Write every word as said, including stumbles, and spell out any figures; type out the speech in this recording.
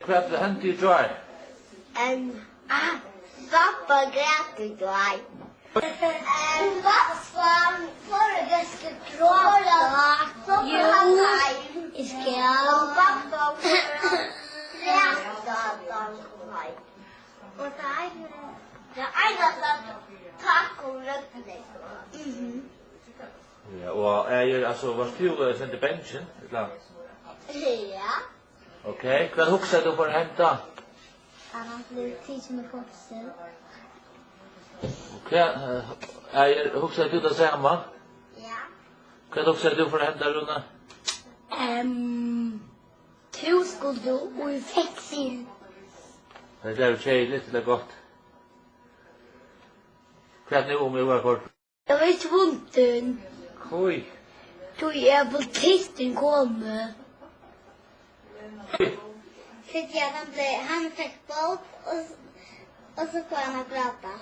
Hvat hendi í gjár? Em, ah, babba græt í gjár. Em, babba fór í vesturkropp, so fór hann heim. Jú, eg skal. Og babba fór at gráta, tá hann kom heim. Og tað er, tað einasta, takk og rødning. Mhm. Ja, og er, altso, vart tú, eh, sindur bangin, ella? Ja. Ok, hvat hugsaði tú fór at henda? At hann bleiv tikin í fongsul. Og hvat, eh, er, hugsaði tú tað sama? Ja. Hvat hugsaði tú fór at henda, Rúna? Ehm, tú skuldi í fongsul. Tað er keðiligt, ella gott? Hvat nú, um eg var koyrdur? Eg var ikki bundin. Hví? Tí er politisturin komin. Tí at hann bleiv, hann fekk bót, og s-, og so fór hann at gráta.